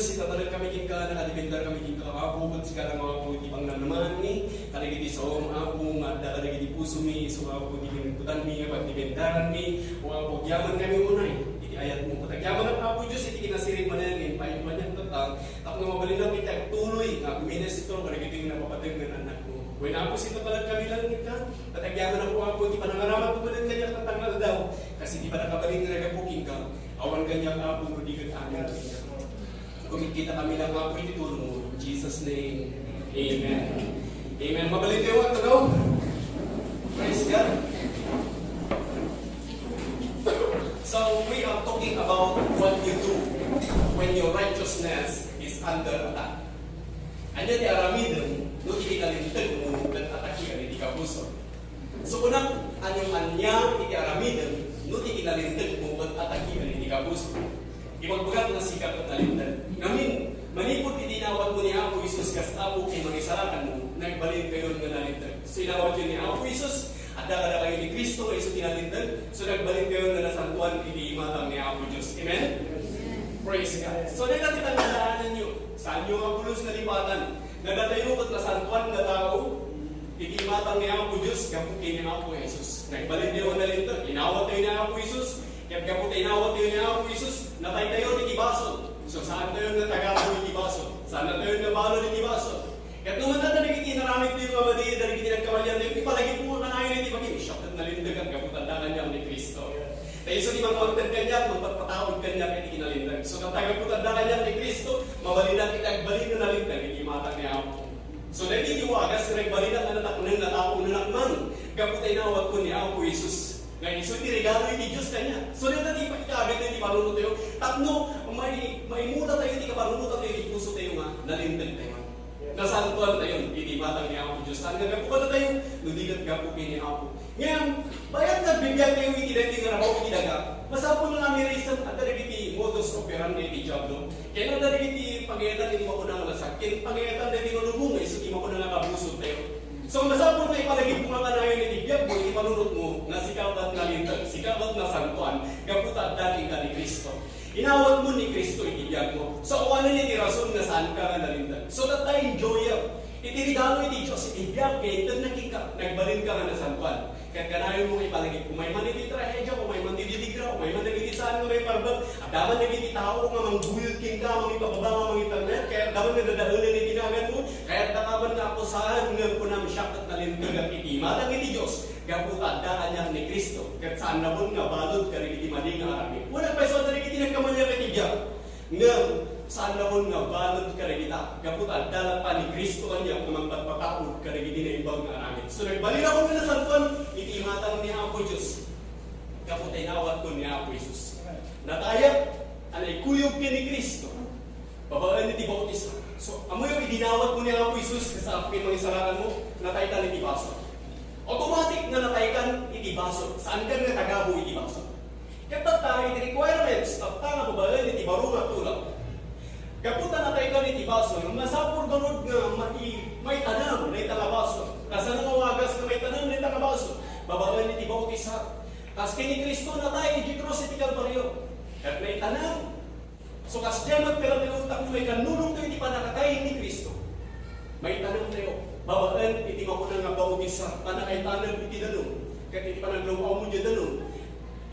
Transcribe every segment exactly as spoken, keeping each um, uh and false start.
Sitatalek kami kenka, nakadepender kami kenka, Apo, ket sika lang, Apo, iti pangnamnamaanmi, kadagiti saom, Apo, nga adda kadagiti pusomi, isu, Apo, iti kinagkutanmi nga pagdependeranmi, o Apo, agyaman kami unay iti ayatmo. Ket agyaman, Apo Dios, iti kinasirib manen nga impaaymo kaniak tatta, tapno mabalinnak iti agtuloy nga agministro kadagiti napapateg nga annakmo. Wen, Apo, sitatalek kami lang kenka, ket agyaman, Apo, Apo, iti panangaramatmo manen kaniak tatta nga aldaw, kas iti pannakabalin nga naggapu kenka, awan kaniak, Apo, no di ket amin kenka. Kumikita kami lang, Apo, iti tulong mo. In Jesus' name, amen. Amen. Mabalin kayo, mga tao. Praise God. So, we are talking about what you do when your righteousness is under attack. Ania ti aramidem no ti kinalinteg mo ket atakian iti kabusor? So, kunak, ania, ania iti aramidem no ti kinalinteg mo ket atakian iti kabusor? Ibagbagak nga sika ket nalinteg. Ngamin, manipud iti inawatmo ni Apo Jesus kas Apo ken Mangisalakanmo, nagbalinkayon nga nalinteg. So, inawatyo ni Apo Jesus, adda kadakayo ni Cristo nga isu ti nalinteg, so nagbalinkayon nga nasantoan iti imatang ni Apo Dios. Amen? Praise God. So, dayta ti tandaanan nyo. Saanyo nga pulos nalipatan. Nga datayo ket nasantoan nga tao, iti imatang ni Apo Dios, gapu ken ni Apo Jesus. Nagbalinkayo nga nalinteg, inawatyo ni Apo Jesus, ket gapu ta inawatyo ni Apo Jesus, nataytayo iti basol. So, saantayo nga tagabu iti basol. Saannatayo nga balud iti basol. Ket no mantad dagiti inaramidtayo nga madi, dagiti nagkamaliantayo, ipalagipmo kanayon iti bagim. Siak ket nalinteg ket gapu ta adda kaniak ni Cristo. Ta isu ti mangpangted kaniak, mangpatpataud kaniak iti kinalinteg. So, ta gapu ta adda kaniak ni Cristo, mabalinak iti agbalin nga nalinteg iti imatang ni Apo. So, dagiti wagas nga nagbalinak nga natakneng nga tao, nanakman, gapu ta inawatko ni Apo Jesus. Nga isu ti regalo iti Dios kaniak. So, dagiti ipakikabit iti panunotyo, tapno mai-, maimulatayo iti kapanunotatayo iti pusotayo nga nalintegtayo. Nasantoantayo iti imatang ni Apo Dios. Saan nga gapu kadatayo, no di ket gapu ken ni Apo. Ngem, bayat nga agbibiagtayo iti daytoy nga rabaw iti daga, masapul nga amirisen adda dagiti modus operandi iti Diablo. Ken adda dagiti pagayatan iti makuna nga nasak-, ken pagayatan dagiti nga lubong nga isu ti makuna nga kabusor tayo. So, masapul nga ipalagipmo nga kanayon iti biagmo, iti panunotmo, nga sika met nalinteg, sika met nasantoan, gapu ta adda kenka ni Cristo. Inawatmo ni Cristo iti biagmo. So, awanen iti rason nga saanka nga nalinteg. So, tatta, enjoy it. Iti regalo iti Dios, iti biag nga intedna kenka, nagbalinka nga nasantoan. Ket kanayon mo ipalagip, umay man iti trahedia, umay man ti didigra, umay man dagiti saan nga maiparbeng, adda man dagiti tao nga mangguyod kenka, mangipababa, nga mangipermet, kayatda man nga dadaelen iti naganmo, kayatdaka man nga akusaan, ngem kunam, siak ket nalinteg iti imatang iti Dios, gapu ta adda kaniak ni Cristo, ket saanna pon nga balud kadagiti madi nga aramid. Wen, agpayso, adda dagiti nagkamalian iti biag. Ngem, saanna pon nga balud kadagita, gapu ta adda latta ni Cristo kaniak nga mangpatpataud kadagiti naimbag nga aramid. So, nagbalinakon nga nasantoan iti imatang ni Apo Dios. Gapu ta inawatko ni Apo Jesus. Natayak a naikuyog ken ni Cristo babaen iti bautismo. So, ammoyo, idi inawatmo ni Apo Jesus, kas Apo ken Mangisalakanmo, nataykan iti basol. Automatic nga nataykan iti basol. Saankan nga tagabu iti basol. Ket tatta, iti requirements tatta nga babaen iti baro nga tulak. Gapu ta nataykan iti basol, masapul garud nga mai-, maitanam dayta nga basol. Kasano nga wagas nga maitanam dayta nga basol? Babaen iti bautisar. Kas ken ni Cristo natay iti krus iti Kalbario. Ket naitanam. So, kasdiay met kadatayo, tapno maikannurongtayo iti pannakatay ni Cristo. Maitanamtayo babaen iti makuna nga bautisar, pannakaitanam iti danum, ket iti panaglugaw mo diay danum,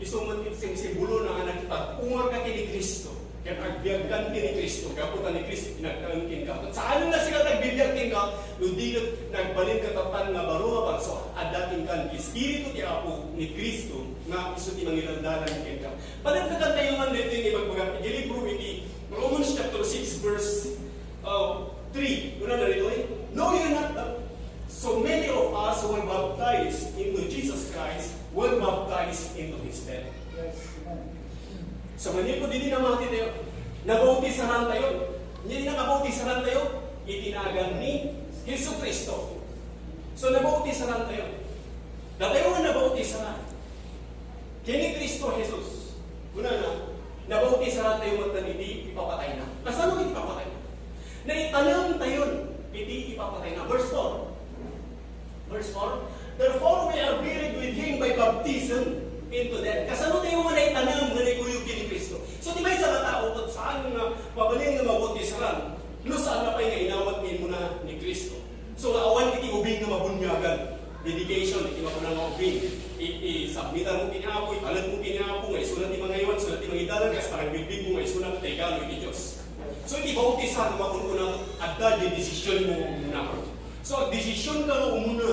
isu met iti simsimbolona nga nakipag-ungarka ken ni Cristo, ket agbiagkan ken ni Cristo, gapu ta ni Cristo ti nagtaeng kenka. Ket saan nga sika ti agbibiag kenka, no di ket nagbalinka tatta nga baro nga bansa, adda kenka ti Espiritu ti Apo ni Cristo, nga isu ti mangilandalan kenka. Panagtagantayo man daytoy nga ibagbagak iti libro iti Romans chapter six, verse, uh, three. Kunana daytoy, "Know you not that so many of us who were baptized into Jesus Christ were baptized into his death?" Yes, amen. So, manipud idi namati tayo, nabautisaran tayo. Idi nakabautisaran tayo, iti nagan ni Jesu-Cristo. So, nabautisaran tayo. Datayo nga nabautisaran ken ni Cristo Jesus. Kunana, nabautisaran tayo met iti ipapatayna. Kasano iti ipapatayna? Naitanamtayon iti ipapatayna. Verse four. Verse four, "Therefore we are buried with him by baptism into death." Kasano tayo nga naitanam nga naikuyog ken ni Cristo? So, ti maysa nga tao, ket saan nga mabalin nga mabautisar? no saan na pay nga inawat nga immuna ni Cristo. So, nga awan iti ubing nga mabuniagan, dedication, iti mapuna nga ubing, i-, i-submitan mo kini Apo, italek mo kini Apo, nga isuna ti mangaywan, isuna ti mangidalan, kas panagbigbig mo, nga isuna ti regalo iti Dios. So, iti bautisan, makunkuna, adda di desisyon mo nga umuna. So, agdesisyon ka nga umuna,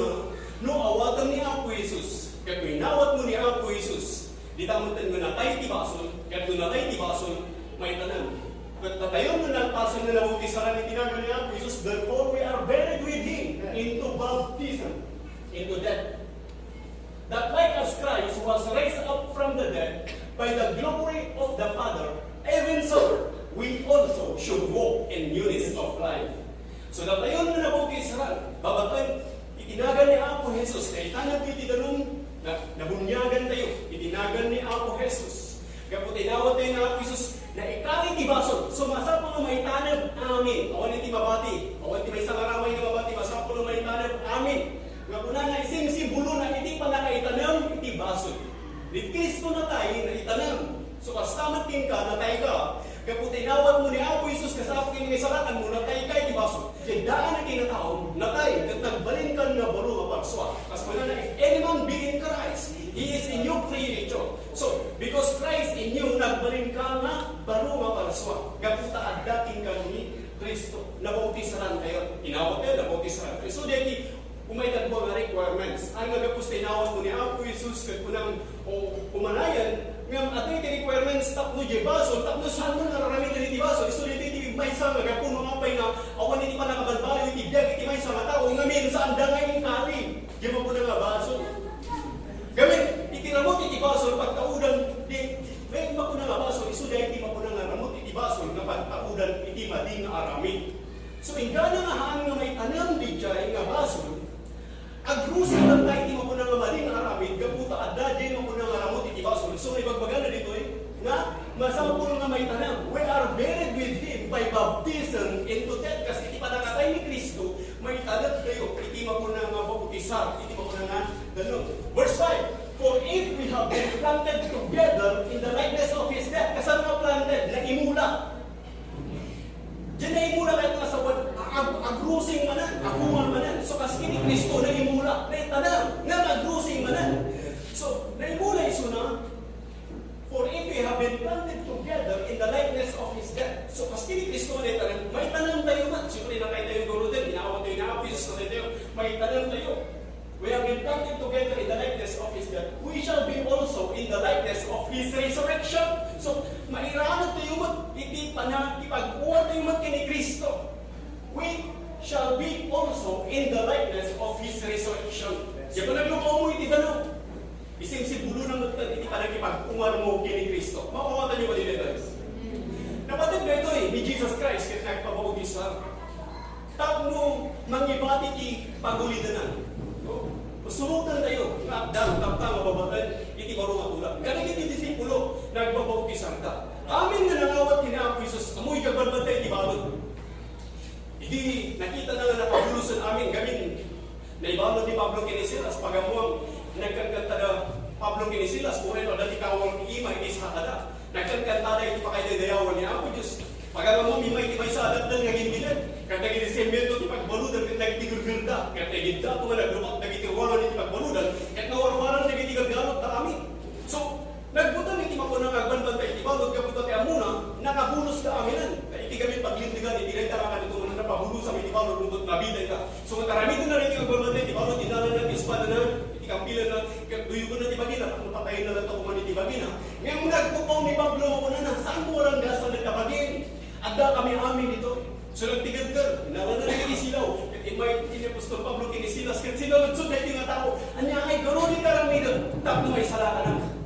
no awaten ni Apo Jesus, ket no inawat mo ni Apo Jesus, dita metten nga natay ti basol, ket no natay ti basol, maitanem. Ket datayon nga nagpasen nga nabautisaran iti nagan ni Apo Jesus, therefore we are buried with Him into baptism, into death. That like as Christ was raised up from the dead by the glory of the Father, even so we also should walk in newness of life. So, datayon nga nabautisaran, babaen iti nagan ni Apo Jesus, naitanem iti danum, na, nabuniagan tayo iti nagan ni Apo Jesus. Gapu ta inawat tayo ni Apo Jesus, naikali ti basol. So, masapul nga maitanem, amin. Awan iti mabati, awan ti maysa nga ramay nga mabati, masapul nga maitanem, amin. Nga kunana, isimsimbolona iti pannakaitanem iti basol. Ni Cristo natay, naitanem. So, kasta met kenka, natayka. Gapu ta inawat mo ni Apo Jesus, kas Apo ken Kaisalakan mo, natayka iti basol. Diay daan a kinatao, natay, ket nagbalinkan nga baro nga parsua. Kas kunana, "If any man be in Christ, he is a new creature." So, because Christ in you, nagbalinka nga baro nga parsua. Gapu ta adda kenka ni Cristo. Nabautisaran tayo. Inawat tayo, nabautisaran tayo. So, diay Umayka nga requirements. Ania nga gapu ta inawat mo ni Apo Jesus ket kunam, o, kumanayan, ngem adda iti requirements tapno diay basol, tapno saan nga aramiden iti basol. Isu daytoy iti maysa nga gapu no apay nga awan iti pannakabalbaliw iti biag iti maysa nga tao, ngamin saanda nga inkali diay mapuna nga basol. Ngamin, iti ramut iti basol, pagtaudan, di, di, may mapuna nga basol, isu daytoy mapuna nga ramut iti basol nga pagtaudan iti madi nga aramid. So, inggana nga haan nga maitanem daydiay nga basol, agrusing latta iti mapuna nga madi nga aramid, gapu ta adda diay mapuna nga ramut iti basol. So, ibagbagana ditoy nga masapul nga maitanem. We are buried with Him by baptism into death. Kas iti pannakatay ni Cristo, maitanep tayo iti mapuna nga bautisar, iti mapuna nga danum. Verse five, "For if we have been planted together in the likeness of His death," kasano nga planted? Naimula. Diay naimula ket nga sawen, ag-, agrusing manen, agungar manen. So, kas ken ni Cristo, naimula, naitanem, nga agrusing manen. So, naimula isuna, "For if we have been planted together in the likeness of His death." So, kas ken ni Cristo, naitanem, maitanem tayo met. Siyempre, natay tayo, guruden, inawat tayo ni Apo Jesus, natay tayo, maitanem tayo. "We have been planted together in the likeness of His death. We shall be also in the likeness of His resurrection." So, mairanon tayo met iti panakipag-uwan tayo met ken ni Cristo. "We shall be also in the likeness of His resurrection." Diay panaglukaw mo iti danum, isimsimbolona met iti panakipag-uwan mo ken ni Cristo. Maawatan tayo ba ditoy, guys? Napateg daytoy ni Jesus Christ ket nagpabautisar tapno mangibati ti pagulidanan. No? Suroten tayo nga adda tapno nga babaen iti baro nga tulak. Kadagiti disipulo, nagbabautisarda. Amin nga nangawat ken ni Apo Jesus, ammoy nga agbalbantay iti balud. Idi nakitana nga nakabulosen amin, ngamin, naibalud ni Pablo ken ni Silas, pag-ammuam, nagkankanta da Pablo ken ni Silas, uray no adda ti kaawal ti ima iti sakada. Nagkankantada iti pakaidayawan ni Apo Dios. Pag-ammuam, immay ti maysa a dakdel nga ginbilin. Ket dagiti semento ti pagbaludan ket nagtigergerda. Ket dagiti dato nga nagrupak dagiti ruangan iti pagbaludan, ket nawarwaran dagiti gargarot da amin. So, nagbutang iti mapuna nga agbanbantay iti balud gapu ta ti ammona, nakabulos da aminen. Ket iti gamin paglintegan iti dayta nga kanito nga napabulosan iti balud, nupot mabiday ka. So, nga aramiden na iti agbanbantay iti balud, innalana ti espadana, iti kampilanna, ket duyogenna ti bagina, tapno patayenna latta koma iti bagina. Ngem nagpukaw ni Pablo, kunana, "Saanmo a ranggasan dayta bagin? Addakami amin ditoy." So, nagtigerger, innalana dagiti silaw. Ket immay ti apostol Pablo ken ni Silas, ket sinaludsod daytoy nga tao, "Ania ngay garud ti aramidek tapno maisalakannak?"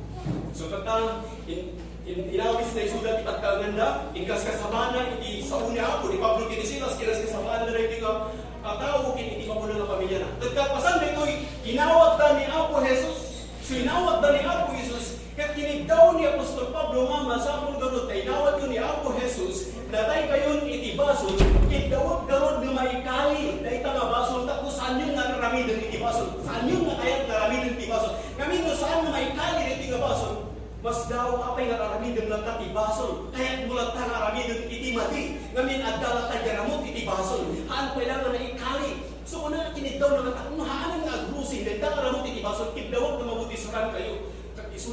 So, tatta, in-, in-, inawis na isuda ti pagtaenganda, inkaskasabana iti sao ni Apo ni Pablo ken ni Silas, kinaskasabaanda daytoy nga a tao ken iti mapuna nga pamiliana. Ket kalpasan daytoy, inawatda ni Apo Jesus. So, inawatda ni Apo Jesus, ket kiniddaw ni apostol Pablo nga masapul garud ta inawatyo ni Apo Jesus, nataykayon iti basol, kiddawek garud nga maikali dayta nga basol tapno saanyon nga aramiden iti basol. Saanyon nga kayat nga aramiden iti basol. Ngamin no saan nga maikali daytoy nga basol, Masdaaw apay nga aramidem latta ti basol, kayatmo latta nga aramiden iti madi, ngamin adda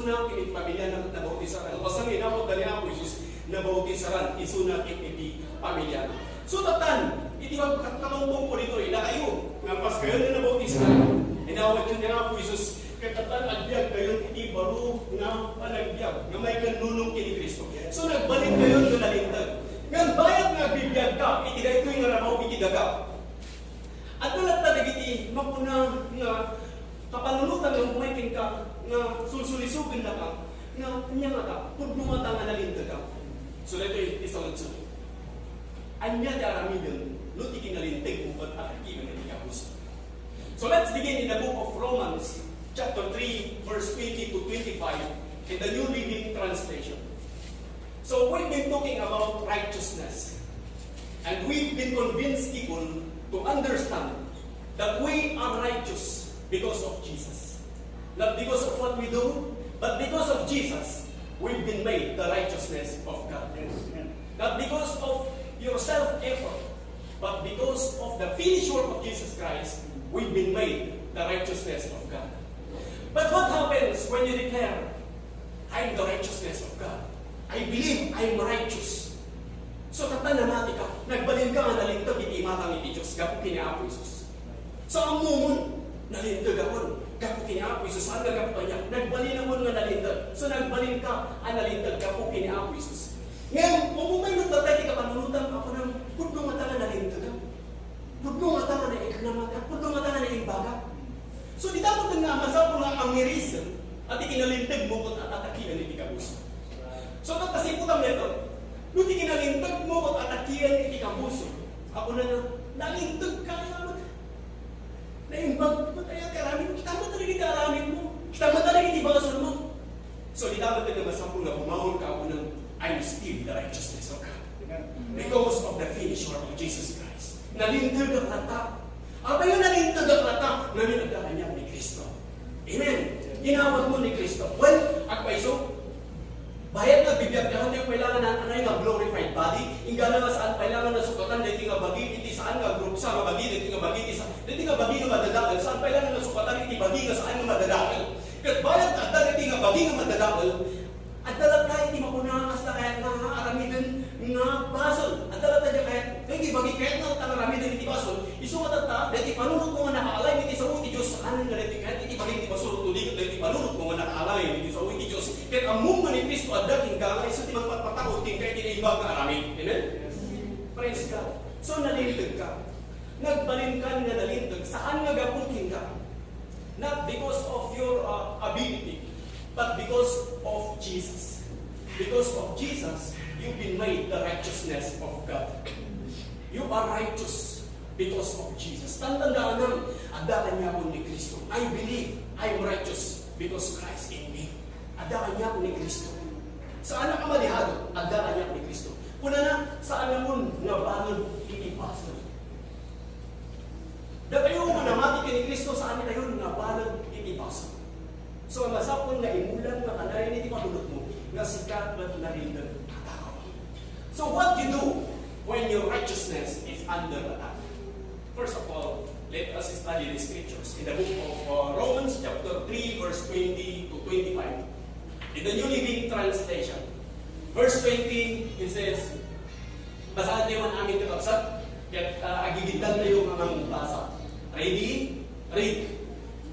Isuna ken iti pamiliana ket nabautisaran. Kasano inawatda ni Apo Jesus, nabautisaran isuna ken iti pamiliana. So, tatan, iti pagkatungpal ditoy, dakayo, nga paskayon nga nabautisaran, inawatyo ni Apo Jesus, ket tatan, agbiagkayo iti baro nga panagbiag, nga maikan nunong ken ni Cristo. So, nagbalinkayo nga nalinteg. Ngem bayat nga agbibiagka iti daytoy nga rabaw iti daga, adda latta dagiti makuna nga kapanunotan nga umay kenka nga sulsulisogennaka nga ania ngata, pudno ngata nga nalintegka. So, daytoy ti saludsod. Ania ti aramidem no ti kinalinteg mo ket atakienka iti kabus? So, let's begin in the book of Romans, chapter three, verse twenty to twenty-five, in the New Living Translation. So, we've been talking about righteousness. And we've been convinced people to understand that we are righteous because of Jesus. Not because of what we do, but because of Jesus, we've been made the righteousness of God. Not because of your self-effort, but because of the finished work of Jesus Christ, we've been made the righteousness of God. But what happens when you declare, "I am the righteousness of God. I believe I am righteous"? So, tatta, namati ka, nagbalin ka nga nalinteg iti imatang iti Dios gapu ken ni Apo Jesus. So, ammomon, nalinteg akon gapu ken ni Apo Jesus. Saan nga gapu kaniak? Nagbalin akon nga nalinteg. So, nagbalin ka a nalinteg gapu ken ni Apo Jesus. Ngem, umay met latta iti kapanunotam, apo, pudno ngata nga nalinteg. Pudno ngata nga naiknamata, pudno ngata nga naimbagak. So, dita met nga masapul nga angirisem a ti kinalinteg mo ket atakian iti kabus. So, ta-, tasiputan daytoy. No ti kinalinteg mo ket atakian iti kabus, apo, na, nalinteg ka, kaya met, naimbag mo, kaya ti aramid mo, kita met dagiti aramid mo, kita met dagiti basol mo. So, dita met nga masapul nga bumaon ka, apo, "I'm still the righteousness of God." Amen. Because of the finished work of Jesus Christ. Nalintegak latta. Apay nga nalintegak latta? Ngem adda kaniak ni Cristo. Amen. Inawatmo ni Cristo. Well, agpayso, bayat nga agbibiag ka, di kailangan na, anay nga glorified body. Inggana nga saan kailangan nga sukatan daytoy nga bagi, iti saan nga group sa nga bagi, daytoy nga bagi, iti sa-, daytoy nga bagi nga madadael, saan kailangan nga sukatan iti bagi nga saan nga madadael. Ket bayat nga adda daytoy nga bagi nga madadael, adda latta iti makuna, kasta kayat nga aramiden nga basol. Adda latta diay kayat, daytoy bagi kayat nga latta nga aramiden iti basol. Isu nga tatta, daytoy panunot mo nga naka-align iti sao iti Dios, saan nga daytoy kayat iti bagi iti basol, no di ket daytoy panunot mo nga naka-align iti sao iti Dios. Ket ammom nga ni Cristo adda kenka, nga isu ti mangpatpataud kenka iti naimbag nga aramid. Amen? Praise God. So, nalinteg ka. Nagbalin ka nga nalinteg. Saan nga gapu kenka? Not because of your, uh, ability, but because of Jesus. Because of Jesus, you've been made the righteousness of God. You are righteous because of Jesus. Tantandaanam, adda kaniakon ni Cristo. I believe I'm righteous because Christ in me. Adda kaniakon ni Cristo. Saanak a malihado, adda kaniak ni Cristo. Kunana, saanakon nga baleg iti basol. Datayo nga namati ken ni Cristo, saantayo nga baleg iti basol. So, masapul nga imulam nga kanayon iti panunotmo nga sika met nalinteg a tao. So, what you do when your righteousness is under attack? First of all, let us study the scriptures in the book of, uh, Romans chapter three, verse twenty to twenty-five. In the New Living Translation, verse twenty, it says, basaentayo man amin, kakabsat, ket, uh, agigiddantayo nga mangbasa. Ready? Read.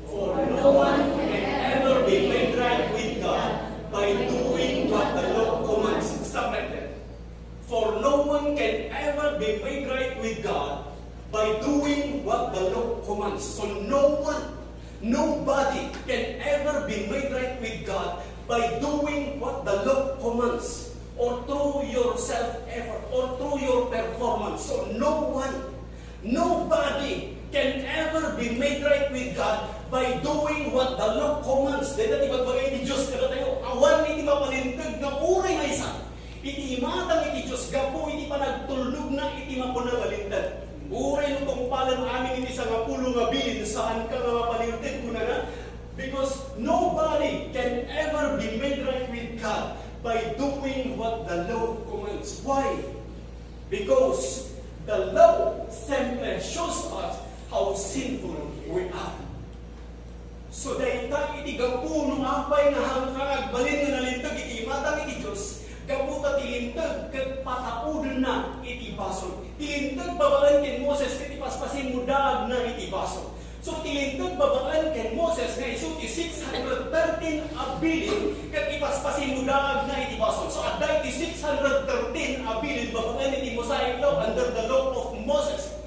For no one can ever be made right with God by doing what the law commands. Stop right there. For no one can ever be made right with God by doing what the law commands. So no one, nobody can ever be made right with God by doing what the law commands, or through your self-effort, or through your performance. So no one, nobody can ever be made right with God by doing what the law commands. Dayta ti ibagbaga ti Dios kadatayo. Awan iti mapalinteg nga uray maysa iti imatang iti Dios gapu iti panagtulnogna iti mapuna nga Linteg. Uray no tungpalen amin iti sangapulo nga bilin, saanka nga mapalinteg, kunana, because nobody can ever be made right with God by doing what the law commands. Why? Because the law simply shows us how sinful we are. So, dayta iti gapu no apay nga hangka nga agbalin nga nalinteg iti imatang iti Dios, gapu ta ti linteg ket pataudenna iti basol. Ti linteg babaen ken Moses ket ipaspasimmo daagna iti basol. So, ti linteg babaen ken Moses nga isu ti six hundred thirteen a bilin ket ipaspasimmo daagna iti basol. So, adda iti six hundred thirteen a bilin babaen iti Mosaic Law under the law of Moses.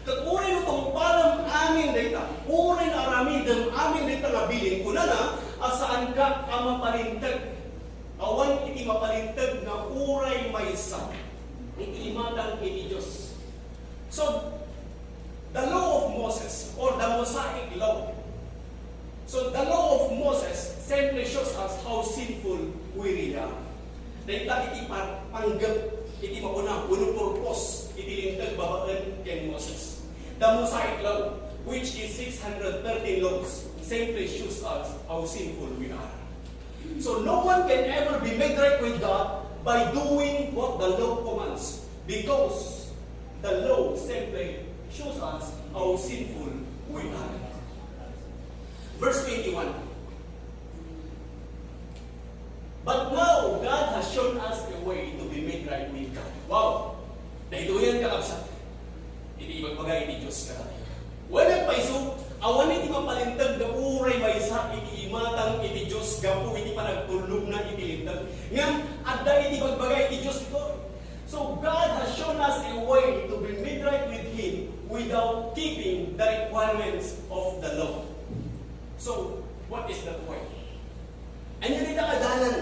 Ket uray no tungpalem amin dayta, uray no aramidem amin dayta nga bilin, kunana a saanka a mapalinteg. Awan iti mapalinteg nga uray maysa iti imatang iti Dios. So, the law of Moses or the Mosaic law. So, the law of Moses simply shows us how sinful we really are. Dayta iti par-, panggep iti mauna wenno purpose iti linteg babaen ken Moses. The Mosaic law, which is six hundred thirteen laws, simply shows us how sinful we are. So no one can ever be made right with God by doing what the law commands, because the law simply shows us how sinful we are. Verse twenty-one. But now God has shown us a way to be made right with God. Wow! Daytoyen, kakabsat, iti ibagbaga iti Dios kadatayo. Wen nagpaiso, awan iti mapalinteg nga uray maysa iti imatang iti Dios gapu iti panagtulnogna iti linteg. Ngem adda iti ibagbaga iti Dios ditoy. So God has shown us a way to be made right with Him without keeping the requirements of the law. So, what is that way? Ania dayta a dalan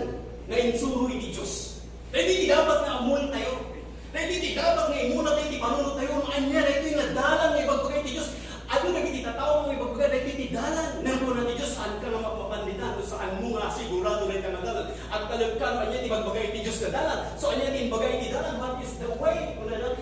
nga insuro iti Dios? Daytoy ti dapat nga ammoentayo. Daytoy ti dapat nga imunatayo iti panunotayo no ania daytoy nga dalan nga ibagbaga iti Dios. Adu dagiti tattao nga ibagbaga daytoy ti dalan. Ngem kuna ti Dios, saanka nga mapmapanditan no saanmo nga sigurado dayta nga dalan. Agtalekka no ania ti ibagbaga iti Dios nga dalan. So, ania ti imbaga iti dalan? What is the way? Kunana,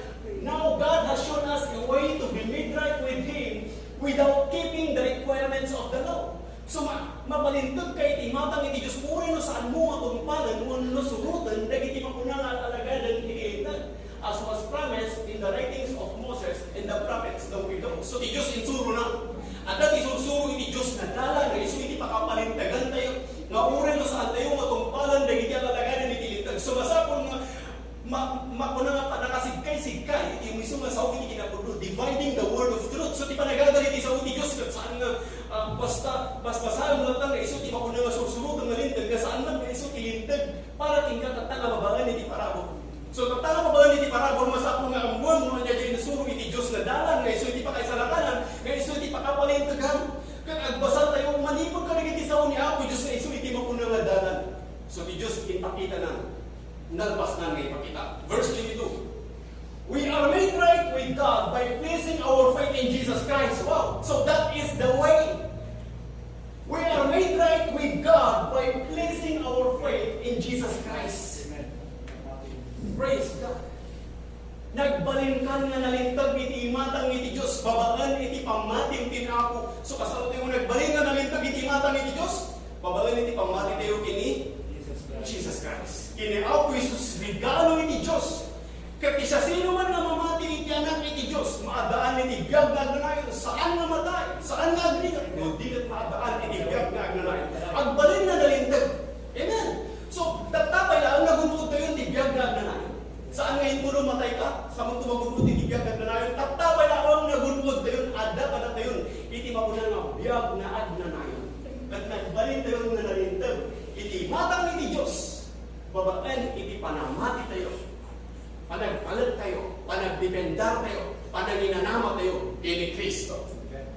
now God has shown us a way to be made right with Him without keeping the requirements of the law. So, ma-, mapalinteg ka iti imatang iti Dios, uray no saanmo nga tungpalen wenno suroten dagiti makuna nga alagaden iti Linteg, as was promised in the writings of Moses and the prophets long ago. So, ti Dios insurona. Adda ti sursuro iti Dios nga dalan nga isu iti pakapalintegantayo, nga uray no saantayo nga tungpalen dagiti alagaden iti Linteg. So, masapul nga Ma-, makuna nga pa-, nakasigkay-sigkay iti isu nga sao iti kinapudno, dividing the word of truth. So, ti panagagari ti sao ti Dios, ket saan nga, ah, basta, basbasaem latta nga isu ti makuna nga sursuroten nga Linteg, nga saan man nga isu ti Linteg para kenka tatta nga babaen iti parabur. So, tatta nga babaen iti parabur, masapul nga ammoem no ania ti insuro iti Dios nga dalan, nga isu iti pakaisalakanan, nga isu iti pakapalintegan. Ket agbasatayo, manipud kadagiti sao ni Apo Dios nga isu iti makuna nga dalan. So, ti Dios impakitana. Nalpasnan nga ipakita. Verse twenty-two, "We are made right with God by placing our faith in Jesus Christ." Wow! So that is the way. We are made right with God by placing our faith in Jesus Christ. Amen. Praise God. Nagbalinkan nga nalinteg iti imatang iti Dios babaen iti pammatim ken Apo. So, kasano tayo nga nagbalin nga nalinteg iti imatang iti Dios? Babaen iti pammati tayo ken ni Jesus Christ. Ken ni Apo Jesus, regalo iti Dios. Ket ti siasinoman nga mamati iti Anak iti Dios, maadaan iti biag nga agnanayon. Saan nga matay, saan nga agrigat, no di ket maadaan iti biag nga agnanayon. Agbalin nga nalinteg. Amen. So, tatta pay laeng nga gun-od tayo ti biag nga agnanayon. Saan nga inton matay ka, sa man tumagun-od iti biag nga agnanayon, tatta pay laeng nga gun-od tayo, adda kadatayon iti makuna nga biag nga agnanayon. Ket nagbalin tayo nga nalinteg iti imatang iti Dios, babaen iti panamati tayo, panagpalet tayo, panagdependar tayo, pananginanama tayo ken ni Cristo.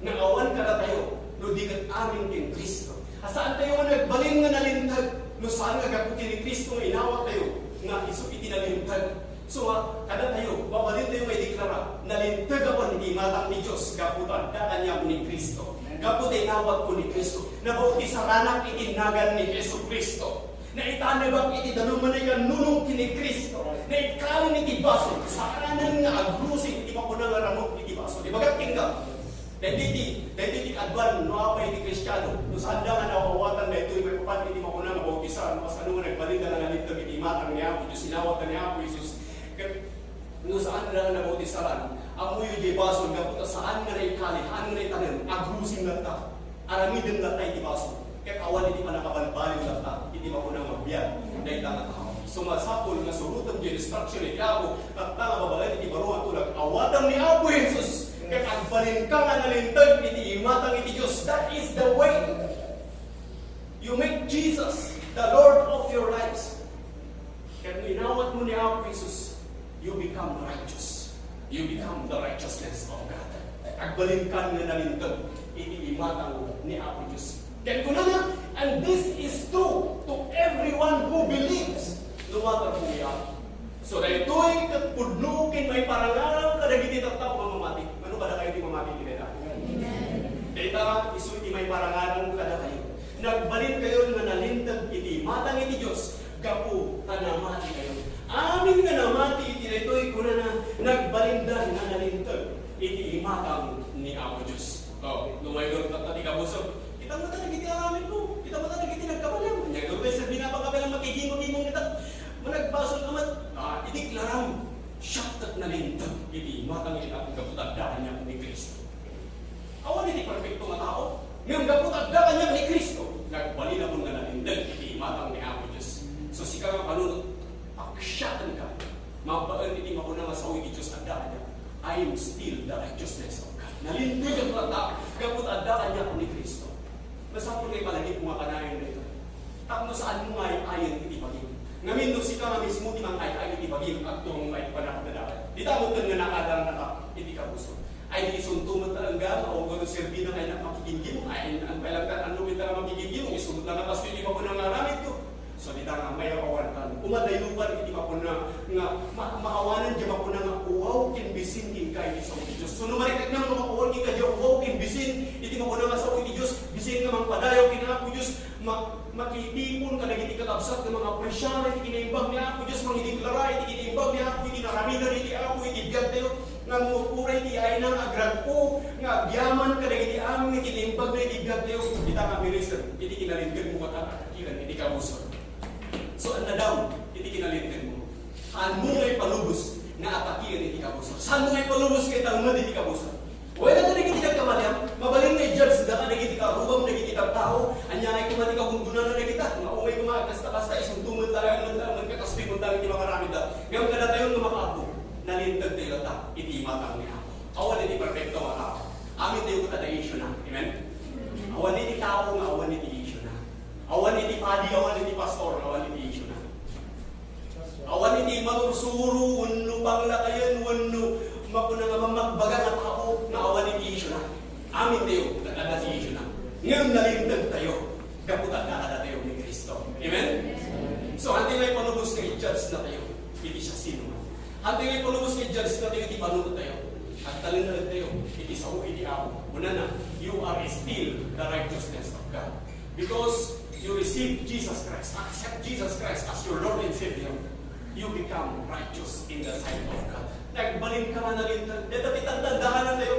Nga awan kadatayo no di ket amin ken Cristo. A saan tayo nga nagbalin nga nalinteg no saan nga gapu ken ni Cristo nga inawat tayo nga isu iti nalinteg. So, ah, kadatayo, mabalin tayo nga ideklara, nalinteg a pay iti imatang ti Dios gapu ta adda kaniak ni Cristo. Gapu ta inawatko ni Cristo. Nabautisaran iti nagan ni Jesu-Cristo. Naitanebak iti danum a naikanunong ken ni Cristo. Naikkalin iti basol. Saanen nga agrusing iti makuna nga ranok iti basol. Ibagak kenka, daytoy ti, daytoy ti kaaduan no apay ti Kristiano. No saanda nga naawatan daytoy maipapan iti makuna nga bautisar, no kasano nga nagbalin nga nalinteg iti imatang ni Apo Dios, inawatan ni Apo Jesus. Ket no saanda nga nabautisaran, ammoyo diay basol, gapu ta saan nga naikali, saan nga naitanem, agrusing latta. Aramiden latta iti basol, ket awan iti pannakabalbaliw latta iti mapuna nga agbiag dayta nga tao. So, masapul nga surotem ti instruction iti Apo, tatta nga babaen iti baro nga tulag, awatem ni Apo Jesus, ket agbalinka nga nalinteg iti imatang iti Dios. That is the way. You make Jesus the Lord of your lives. Ket no inawatmo ni Apo Jesus, you become righteous. You become the righteousness of God. Agbalinkan nga nalinteg iti imatang ni Apo Dios. Ken kunana, "And this is true to everyone who believes, no matter who we are." So, daytoy ket pudno ken maiparangarang kadagiti tattao nga mamati. Mano kadakayo ti mamati iti dayta? Dayta isu ti maiparangarang kadakayo. Nagbalinkayon nga nalinteg iti imatang iti Dios gapu ta namatikayo. Amin nga namati iti daytoy, kunana, nagbalinda nga nalinteg iti imatang ni Apo Dios. Oh, no maydor tatta ti kabusor, kita mo tayo dagiti aramid mo. Kita mo tayo dagiti nagkabaliw. Nya, gawin sa binabaka pa lang makigimot-imong kita. Managbasol ka man, ah, idiklaram, siak ket nalinteg iti imatang iti Apo gapu ta adda kaniak ni Cristo. Awan iti perfecto nga tao, ngem gapu ta adda kaniak ni Cristo, nagbalin a nga nalinteg iti imatang ni Apo Dios. So, sika nga panunot, paksiatenka. Mabaen iti makuna nga sao iti Dios, adda kaniak. I am still the righteousness of God. Nalinteg a nga tao, gapu ta adda kaniak ni Cristo. Masapul nga ipalagipmo nga kanayon daytoy. Tapno saanmo nga ay-ayen iti bagim. Ngamin no sika nga mismo ti mangay-ay iti bagim, agturongka iti panagdadael. Dita met ken nga nakadarangka iti kabusor. Ay, di isunto met ta enggal, o, no serbina nga inak makigimgimong, ay, ang pailangan, ano, kita nga makigimgimong, isunto na nga kastoy, di ba ko nangaramid ko? So, dita nga, may awan kan, umadayo kan iti mapuna nga, ma-, maawanan di mapuna nga, uwaw, ken bisin, ken kay, iti sao iti Dios. So, no, marikit na, nga mauwaw, ken kay, uwaw, ken bisin, iti mapuna nga, sao iti Dios, bisin nga mangpadayaw, ken Apo Dios, ma-, makitipon kadagiti kakabsat nga mangapresiar iti kinaimbag ni Apo Dios, mangideklara iti kinaimbag ni Apo, iti naramidan iti Apo, iti biagtayo, nga mapura iti ayna nga agrag-o, nga agyaman kadagiti amin nga kinaimbag na iti biagtayo, ita nga miriser, iti kinalinteg mo ket atakiran iti kabusor. So, annadam iti kinalinteg mo. Saanmo nga ipalubos nga atakiran iti kabusor. Saanmo nga ipalubos nga italmed iti kabusor. Wen, kadagiti nagkamalian, mabalin nga i-judge da kadagiti karubam dagiti tattao, ania nga koma ti kagunggona na dagita, nga umay koma kasta-kasta, isunto met laeng, met laeng, met kakastoy met laeng ti makaramid da. Ngem kadatayo nga makaammo, nalinteg tayo latta iti imatang ni Apo. Awan iti perfecto nga tao. Amin tayo ket adda issue na. Amen? Awan iti tao nga awan iti issue na. Awan iti padi, awan iti pastor, awan iti issue na. Awan iti manursuro, wenno panglakayen, wenno makuna nga mamagbaga nga tao, nga awan iti issue na. Amin tayo, nagada ti issue na. Ngem nalinteg tayo, gapu ta nagada tayo ni Cristo. Amen? So, hantay nga ipalubos nga i-judge na tayo, iti siasinoman. Hantay nga ipalubos nga i-judge na tayo, iti panunot tayo. Agtalinaed tayo, iti sao, iti Apo. Kunana, you are still the righteousness of God. Because you receive Jesus Christ, accept Jesus Christ as your Lord and Savior, you become righteous in the sight of God. Nagbalinka nga nalinteg. Deta ti tandaan tayo,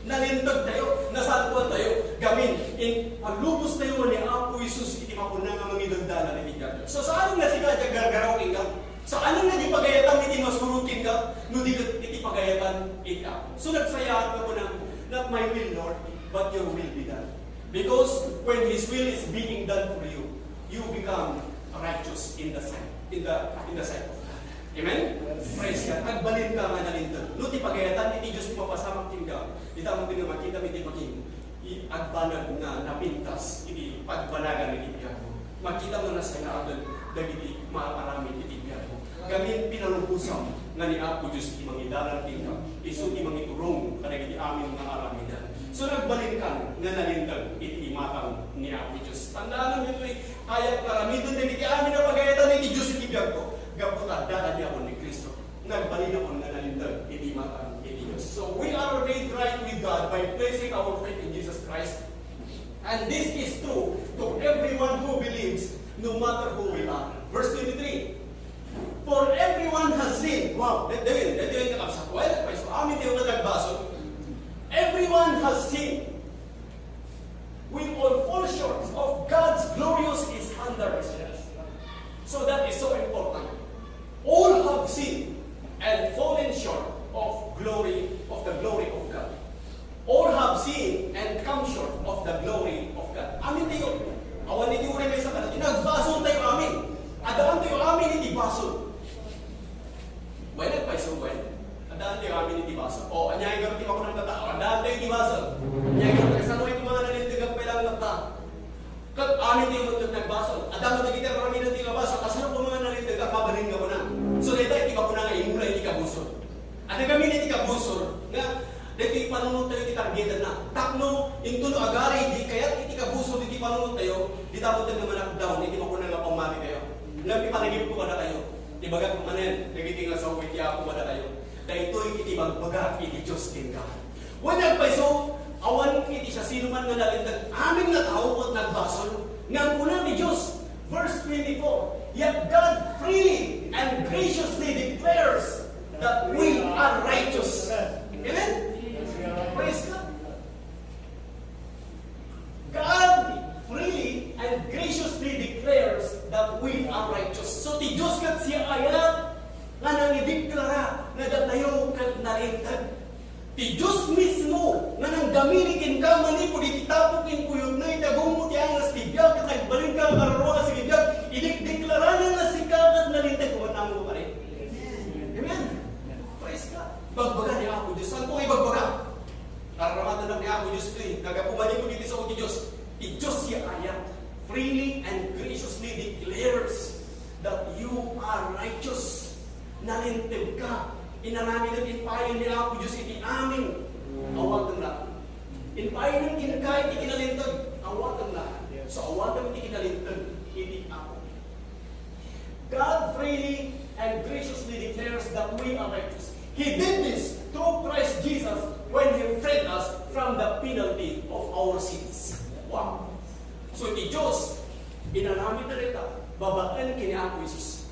nalinteg tayo, nasantuan tayo. Gamin, in, palubos tayo ni Apo Jesus iti mapuna nga mangidagdala iti biag. So, saan nga sika, gargaraw kenka? Saan nga di pagayatam iti masurot kenka? No di ket iti pagayatan iti Apo. So, nagsayaat nga kuna, "Not my will, Lord, but your will be done." Because when His will is being done for you, you become righteous in the sight, in the, in the sight of God. Amen? Yes. Praise God. Agbalinka nga nalinteg. No ti pagayatan iti Dios ti mapasamak kenka, dita mo pinamakitam iti bagim, i-, agbanag nga napintas iti pagbanagan iti biagmo. Makita mo nga nasayaaten dagiti maaramid iti biagmo. Gamin pinalubosam nga ni Apo Dios ti mangidalan kenka, isu ti mangiturong kadagiti amin nga aramidan. So, nagbalinkan nga nalinteg iti imatang ni Apo Dios. Tandaanam ditoy, kayat nga aramiden dagiti amin a pagayatan iti Dios iti biagko. Gapu ta adda kaniakon ni Cristo. Nagbalinakon nga nalinteg iti imatang iti Dios. So, we are made right with God by placing our faith in Jesus Christ. And this is true to everyone who believes, no matter who we are. Verse twenty-three, "For everyone has sinned." Wow, that, that, that, that, that, wala pa isu. Amin tayo nga nagbasol. "Everyone has sinned. We all fall short of God's glorious standards." So that is so important. "All have sinned and fallen short of glory, of the glory of God." All have sinned and come short of the glory of basol. O, ania nga ti makunang tatta? O, adda tayo ti basol. Ania nga ti kasano iti mga nalinteg a pailangan tatta? Ket amin tayo met ket nagbasol. Adda met dagiti aramiden ti nga basol. Kasano ko mga nalinteg a mabalin nga kuna? So, dayta iti makuna nga imula iti kabusor. Adda kami iti kabusor nga daytoy panunot tayo ti targetanna. Tapno, inton no agari, di kayat iti kabusor iti panunot tayo, dita met nga manakdaw iti makuna nga pammati tayo. Ngem ipanagibko kadakayo, ibagak manen dagiti nga sao iti Apo kadakayo. Daytoy iti bagbaga iti Dios kenka. Wen agpayso, awan iti siasinoman nga nalinteg. Amin nga tao ket nagbasol. Ngem kuna ti Dios, verse twenty-four, "Yet God freely and graciously declares that we are righteous." Amen? Praise God. God freely and graciously declares that we are righteous. So, ti Dios ket siya ayat nga nangideklara nga datayo ket nalinteg. Ti Dios mismo nga nanggamili kenka manipud iti tapok ken kuyogna iti agummo ti angas ti biag ket nagbalinka nga kararua nga sibibiag, idekdeklarana nga sika ket nalinteg. Kuman amo, pare. Amen. Praise God. Bagbaga ni Apo Dios. Saan ko ibagbaga? Aramaten ni Apo Dios iti, nagapu manipud iti sao ti Dios. Ti Dios siya ayat, freely and graciously declares that you are righteous. Nalinteg ka. Inaramid ket impaayna ni Apo Dios iti amin. Awaten la. Impaayna kenka iti kinalinteg. Awaten la. So, awaten iti kinalinteg iti Apo. God freely and graciously declares that we are righteous. He did this through Christ Jesus when He freed us from the penalty of our sins. Wow! So, ti Dios, inaramid na dayta, babaen ken ni Apo Jesus.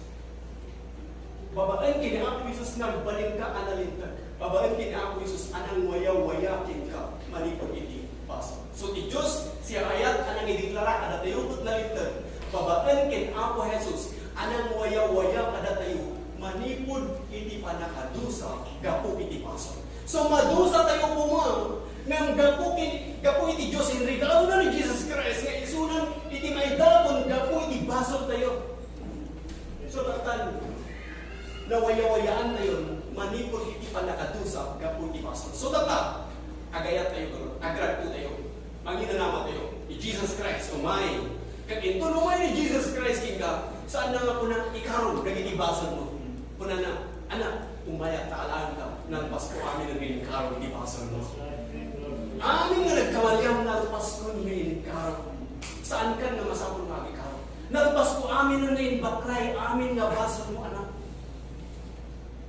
Babaen ken ni Apo Jesus, nagbalinka a nalinteg. Babaen ken ni Apo Jesus a nangwayawaya kenka manipud iti basol. So, ti Dios, siya ayat a nangideklara a datayo ket nalinteg. Babaen ken Apo Jesus a nangwayawaya kadatayo manipud iti pannakadusa gapu iti basol. So, madusa tayo koma, ngem gapu ken, gapu iti Dios, inregalo na ni Jesus Christ nga isunan iti maidakon gapu iti basol tayo. So, tatta, nawayawayaan tayo manipud iti pannakadusa gapu iti basol. So, tatta, agayat tayo, agragragpo tayo, manginanama tayo. Ni Jesus Christ, umay. Ket inton umay ni Jesus Christ kenka, saan na nga kuna, ikarom dagiti basolmo. Kunana, "Anak, umayak ta alaenka, nalpasko amin nga inkarom ti basolmo." Amin nga nagkamaliam, nalpaskon nga inkarom. Saankan nga masapul nga agikarom. Nalpasko amin nga imbaklay amin nga basolmo, anak.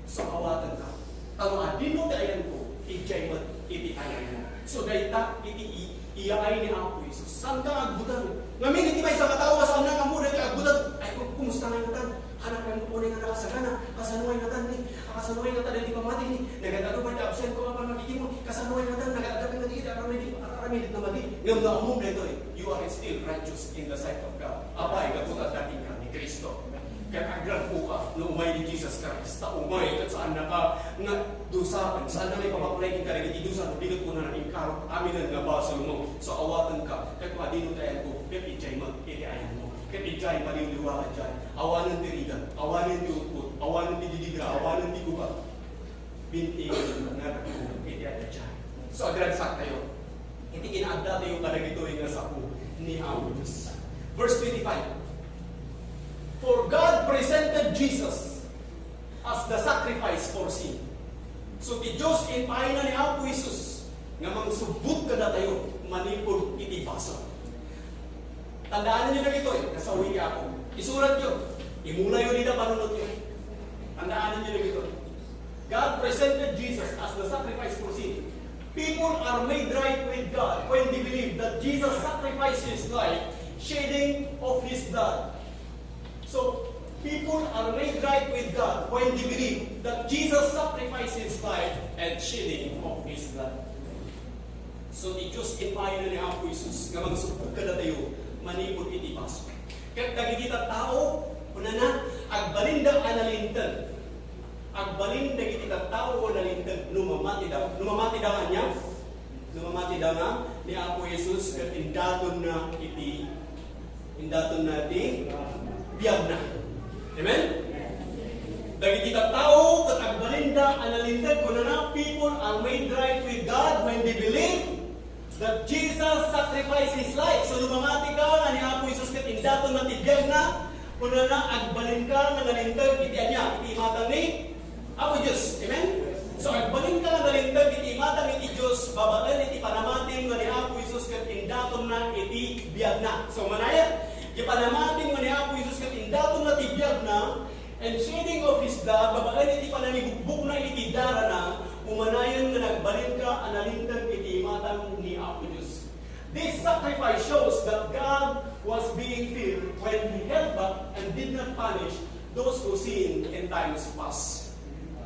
So, awatenka. Ta no adino ti ayanko, idiay met iti ayanmo. So, dayta iti i-, iyaay ni Apo Jesus. Saanka agbuteng? Ngamin iti maysa nga tao, saanna nga ammo daytoy agbuteng. Ay, ku-, kumusta ngay ngatan? Anak, unay nga nakasagana. Kasano ngay ngatan ni? Kasano ngay ngatan daytoy pammati ni? Nagad-adu pay ti absentko a pannakikimmo. Kasano ngay ngatan? Nagad-adu pay ti aramid-, aramidek nga madi. Ngem no ammom daytoy, you are still righteous in the sight of God. Apay, gapu ta adda kenka ni Cristo. Ket agragragpoka no umay ni Jesus Christ, ta umay ket saannaka nga dusaen, saannaka nga ipabaklay kenka dagiti dusa, no di ket kunana, "Inkarok aminen nga basolmo." So, awatenka, ket no adino ti ayanko, ket idiay met iti ayanmo. Ket idiay, maliwliwa ka idiay. Awanen ti rigat, awanen ti utpot, awanen ti didigra, awanen ti gubat. Bintigen nga nagtulog iti adda idiay. So, agragsak tayo iti kinaadda tayo kadagitoy nga sapo ni Apo Dios. Verse twenty-five, "For God presented Jesus as the sacrifice for sin." So, ti Dios, impaayna ni Apo Jesus nga mangsubbot kadatayo manipud iti basol. Tandaananyo dagitoy, nga sao iti Apo. Isuratyo. Imulayo dita panunotyo. Tandaananyo dagitoy. God presented Jesus as the sacrifice for sin. People are made right with God when they believe that Jesus sacrificed his life, shedding of his blood. So, people are made right with God when they believe that Jesus sacrificed his life and shedding of his blood. So, ti Dios, impaayna ni Apo Jesus nga mangsubbot kadatayo manipud iti basol. Ket dagiti tattao, kunana, agbalinda a nalinteg. Agbalin dagiti tattao a nalinteg no mamatida. No mamatida nga ania? No mamatida nga ni Apo Jesus ket indatonna iti Indatonna ti biagna. Amen? Dagiti tattao ket agbalinda A nalinteg, kunana, people are made right with God when they believe that Jesus sacrificed His life. So, no mamati ka nga ni Apo Jesus ket indaton na ti biagna, kunana, agbalin ka nga nalinteg iti ania? Iti imatang ni Apo Dios. Amen? So, agbalin ka nga nalinteg iti imatang iti Dios, babaen iti panamatim nga ni Apo Jesus ket indaton na iti biagna. So, manaya, iti panamatim nga ni Apo Jesus ket indaton na ti biagna, and shedding of His blood, babaen iti panangibukbokna iti darana, umanayon nga nagbalin ka a nalinteg iti imatang ni Apo Dios. This sacrifice shows that God was being feared when He held back and did not punish those who sinned in times past.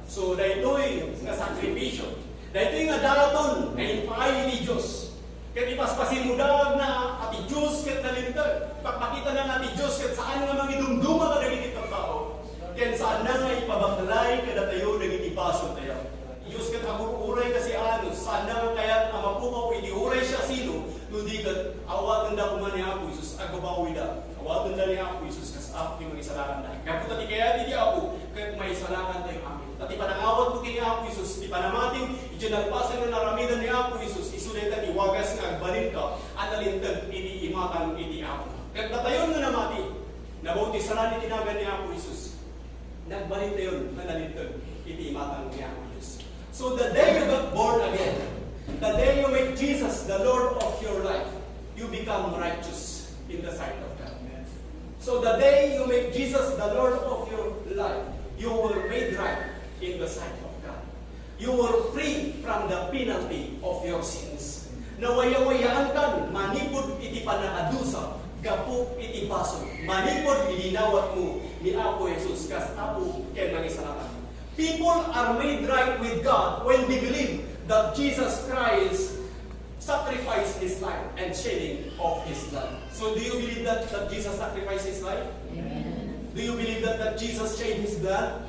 So, daytoy nga sakripisyo, daytoy nga daton nga impaay ni Dios. Ket ipaspasimmo daagna a ti Dios ket nalinteg. Ipakpakitana nga ti Dios ket saan nga mangidumduma kadagiti tattao. Ken saanna nga ipabaklay kadatayo dagiti basoltayo. Ti Dios ket agur-uray kasi anus, saanna nga kayat a mapukaw iti uray siasino, no di ket awatenda koma ni Apo Jesus, agbabawida. Awatenda ni Apo Jesus kas Apo ti mangisalakanta. Gapu ta ti kayat iti Apo ket maisalakantayo amin. Ta ti panangawatmo ken ni Apo Jesus, ti panamatim, idiay nalpasen nga naramidan ni Apo Jesus, isu dayta ti wagas nga agbalinka a nalinteg iti imatang iti Apo. Ket datayon nga namati, nabautisaran iti nagan ni Apo Jesus. Nagbalintayon nga nalinteg iti imatang ni Apo Dios. So the day you got born again, the day you make Jesus the Lord of your life, you become righteous in the sight of God. So the day you make Jesus the Lord of your life, you were made right in the sight of God. You were free from the penalty of your sins. Nawayawayaankan manipud iti pannakadusa gapu iti basol, manipud idi inawatmo ni Apo Jesus kas Apo ken Mangisalakan. People are made right with God when they believe that Jesus Christ sacrificed His life and shedding of His blood. So, do you believe that, that Jesus sacrificed His life? Amen. Do you believe that, that Jesus shed His blood?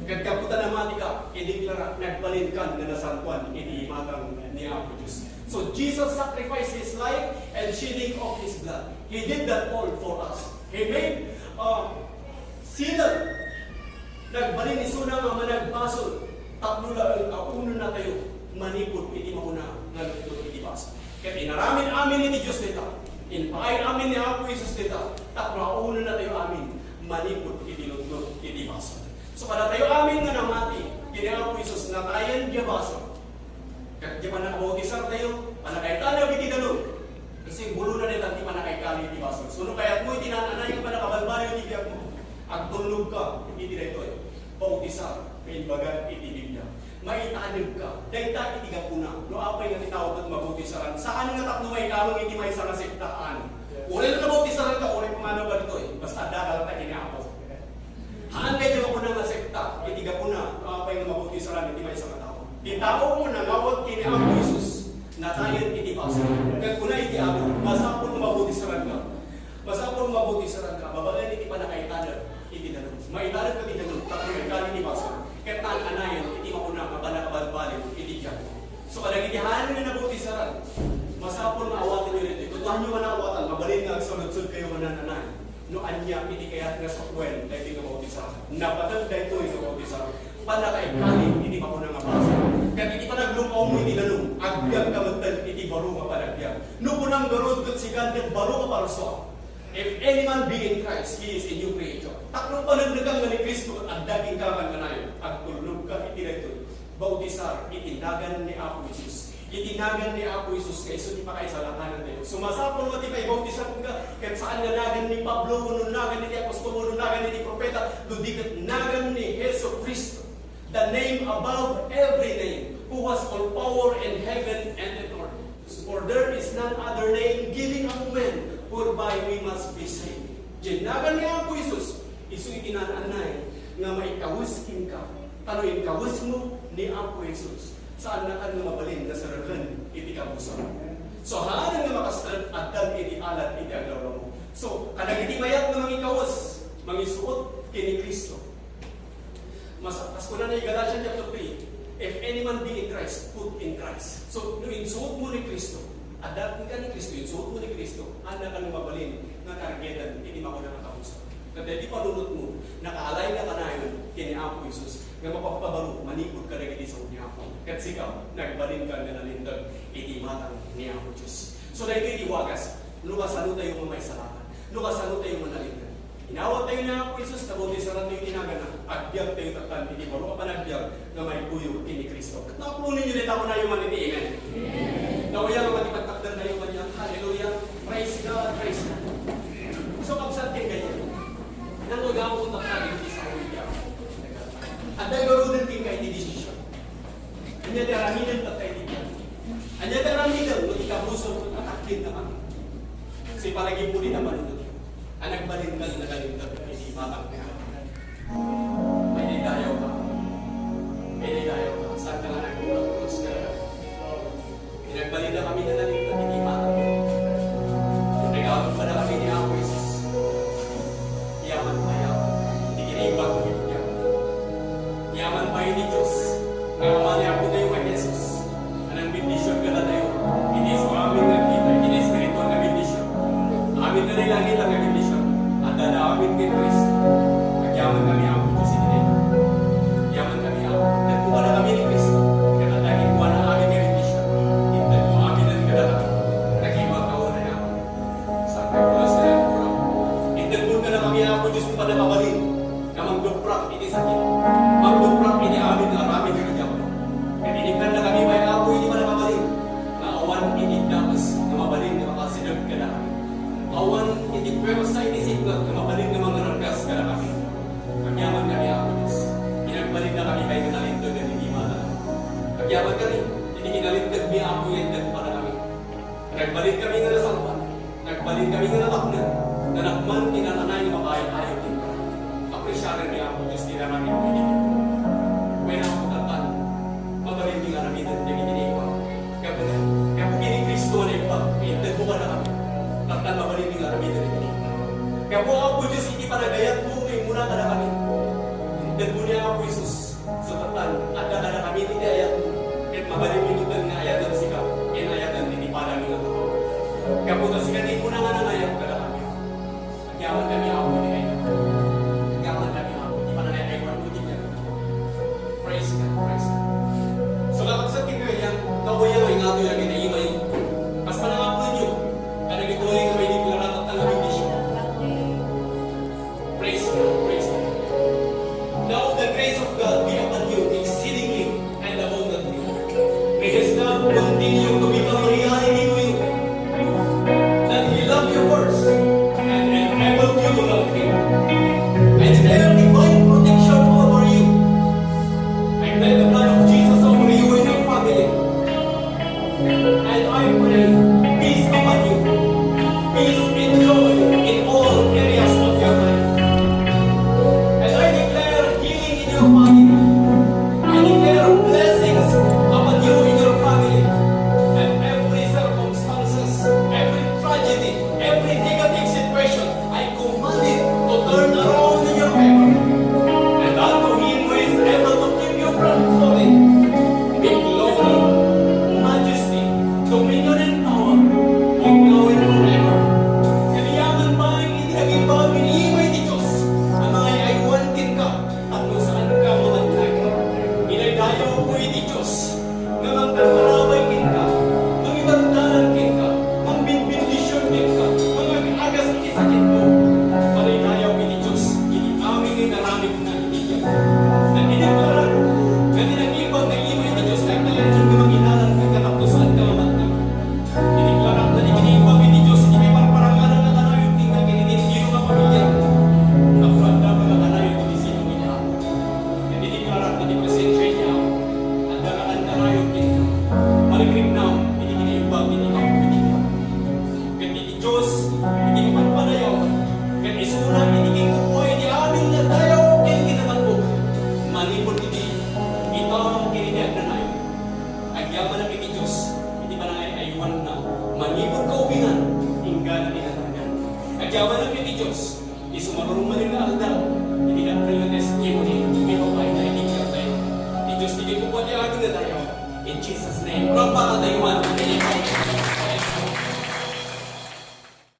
Ket gapu ta namati ka, ideklara, nagbalinkan nga nasantoan iti imatang ni Apo Dios. So, Jesus sacrificed His life and shedding of His blood. He did that all for us. He made, uh, sinner. Nagbalin isuna nga managbasol tapno laeng a unonatayo manipud iti makuna nga lutnot iti basol. Ket inaramid amin iti Dios dayta. Impaay amin ni Apo Jesus dayta tapno a unonatayo amin manipud iti lutnot iti basol. So, kadatayo amin nga namati ken ni Apo Jesus, natayen diay basol. Ket diay pannakabautisartayo, pannakaitalek iti danum, simbolona dayta ti pannakaikali iti basol. So, no kayatmo iti naan-anay nga pannakabalbaliw iti biagmo, agtulnogka iti daytoy bautisar nga imbaga iti Biblia. Maitalekka. Dayta iti gapuna. No apay nga ti tao ket mabautisaran, saan nga tapno maikameng iti maysa nga sekta, ano? Uray no nabautisaranka, uray pumanaw ka ditoy. Basta adda ka latta ken ni Apo. Haan nga diay makuna nga sekta, iti gapuna, no apay nga mabautisaran iti maysa nga tao. Ti tao nga nangawat ken ni Apo Jesus, natayen iti basol. Ket kuna iti Apo, masapul nga mabautisaranka. Masapul nga mabautisaranka, babaen iti pannakaitalek iti danum. Maitalekka iti danum, tapno maikali ti basol. Ket naan-anayen iti makuna nga pannakabalbaliw iti biagmo. So, kadagiti haan nga nabautisaran, masapul nga awatenyo daytoy. Ket no haan nga awatan, mabalin nga agsaludsodkayo nga naan-anay no ania iti kayat nga sapuen daytoy nga bautisar. Napateg daytoy nga bautisar. Pannakaikali iti makuna nga basol. Ket iti panaglumpawmo iti danum, agbiagka metten iti baro nga panagbiag. No kunam ngarud ket sikan ket baro nga parsua. If any man be in Christ, he is a new creature. Tapno paneknekan nga ni Cristo ket adda kenka, naan-anayen, agtulnogka iti daytoy. Bautisar iti nagan ni Apo Jesus. Iti nagan ni Apo Jesus nga isu ti pakaisalakanantayo. So, masapul nga ti paibautisarka ket saan nga nagan ni Pablo wenno nagan iti apostol wenno nagan iti propeta, no di ket nagan ni Jesu-Cristo, the name above every name, who has all power in heaven and in earth. For there is none other name given among men whereby we must be saved. Diay nagan ni Apo Jesus, isu iti naan-anay nga maikawes kenka. Ta no inkawesmo ni Apo Jesus, saannakan nga mabalin nga serreken iti kabusor. So, haan nga makasrek, addan iti alat iti aglawlawmo. So, kadagiti mayat nga mangikawes, mangisuot ken ni Cristo. Mas, kas kunana iti Galatians chapter three, "If any man be in Christ, put in Christ." So, no insuotmo ni Cristo, adda kenka ni Cristo, insuotmo ni Cristo, saannakan nga mabalin nga targeten iti makuna nga kabusor. Ket daytoy panunotmo, nakaalayka kanayon ken ni Apo Jesus nga mapagpabaro manipud kadagiti sao ni Apo. Ket sika, nagbalinka nga nalinteg iti imatang ni Apo Dios. So, daytoy ti wagas, no kasano tayo nga maisalakan, no kasano tayo nga nalinteg. Inawat tayo ni Apo Jesus, nabautisar tayo iti naganna, agbiag tayo tattan iti baro a panagbiag nga maikuyog ken ni Cristo. Ket napuno ninyo dayta, kunayo man iti amen. Amen. Nawaya nga mati pagtakder tayo kaniak. Hallelujah. Praise God, praise God. So, kabsat ken kaniak. Nano gapon tatta dagiti sao iti Apo? Adda garuden kenka iti desisyon. Ania ti aramiden tatta iti biag? Ania ti aramiden no ikabusor ket atakdinna kami? So, ipalagipmo dita panunot a nagbalinka nga nalinteg iti imatang ni Apo. Pwede dayaw ka. Pwede dayaw ka. Saan ka nga nagkulang? Pinagbalinda kami nga nalinteg iti imatang. Regalon pa da kami ni Apo Jesus. Yaman pa, yaman. Iti kinaimbag mo iti biag. Yaman pa iti Dios. Nga Ama ni Apo tayo nga Jesus. Anang bendision kadatayo. Iti isu amin nga kita, iti espirituan nga bendision. Amin nga nailangit nga bendision. Adda da amin ken Cristo. Agyaman kami, Apo Dios, iti dayta. Agyaman kami, Apo. Nagkuana kami ni Cristo. Ket adda kenkuana amin nga bendision. Inted mo amin kadakami. Nagimakaw na, Apo. Santa Claus na, Apo. Inted mo kadakami, Apo Dios, ti panakabalin. Nga mangduprak iti sakit, mangduprak iti amin nga aramid nga kadiaman. Ket inikkan na kami pay, Apo, iti panakabalin nga awan iti dakes nga mabalin nga makasideg kadakami. Awan iti puwersa iti sipnget nga mabalin nga mangarargas kadakami. Agyaman kami, Apo Dios. Pinagbalin na kami pay nga nalinteg iti imatang. Agyaman kami iti kinalinteg mi, Apo, nga inted mo kadakami. Nagbalin kami nga nasalpan, nagbalin kami nga natakder, nga nagman ti nananay nga makaay-ayo kenka. Apresiaren mi, Apo Dios, ti nananay nga iti. Wen, Apo, tattan, mabalin mi nga aramiden dagiti naimbag. Gapu, gapu ken ni Cristo nga naimbag, inted mo kadakami. Tattan, mabalin mi nga aramiden dagiti naimbag. Gapu, Apo Dios, iti panagayatmo nga immuna kadakami. Inted mo ni Apo Jesus. Sapatan, adda kadakami ti ayat, ket mabalin mi met nga ayaten sika, ken ayaten ti padami nga tao. Gapu ta sika ti immuna nga nangayat kadakami. Agyaman kami, Apo, iti kayat. Agyaman kami, Apo, iti panangayaywan mo iti biag. Praise God, praise God. So, kakabsat, ti kayat, kawayan nga ingatoy a ginaimayo. Kas panangapulo, kadagitoy nga maideklara tatta nga bendision. Praise God, praise God. Now the grace of God be upon you exceedingly and abundantly. May His love continue to become a reality to you. That He loved you first and enabled you to love Him. I declare divine protection over you. I plead the blood of Jesus over you and your family. And I pray peace upon you. Peace and joy in all areas of your life. And I declare healing in your body. I declare blessings upon you and your family. And every circumstances, every tragedy, every negative situation, I command it to turn around in your favor. And unto Him who is able to keep you from falling, be glory, majesty, dominion, and power, both now and forever. Ket yaman pay iti naging pamiliba iti Dios a mangay-aywan kenka tapno saanka nga mannag. Inaydayaw ko iti Dios nga mangkarkarabay kenka, mangidandanan kenka, mangbinbindision kenka, mangag-agas iti sakitmo. Panaydayaw iti Dios iti amin nga inaramidna iti biag. Ket ideklara nga ti nag-imbag nga ima iti Dios, nagtalinaed nga mangidalan kenka tapno saanka nga mannag. Ideklara nga ti kinaimbag iti Dios iti parparanganan nga kanayon kenka ken iti entero nga pamiliam. Tapno addaka nga kanayon iti sino nga Apo. Ket ideklara nga ti presensia iti Apo, adda nga kanayon kenka. Marikriknam iti kinaimbag iti Apo iti biag. Ket iti Dios iti pagpadayaw, ket isuna iti kinkukuay iti amin nga dayaw ken kinatalbog. Manipud iti ita ken iti agnanayon. Agyamanak iti Dios iti panangay-aywanna manipud kaubinan inggana ti nagangan. Agyamanak iti Dios, isu marumrommanen nga aldaw iti dakkel nga testimony, maipapaayda iti biagtayo. Ti Dios ti kinkukuay ti amin nga dayaw. In Jesus' name. Palakpakan tayo man.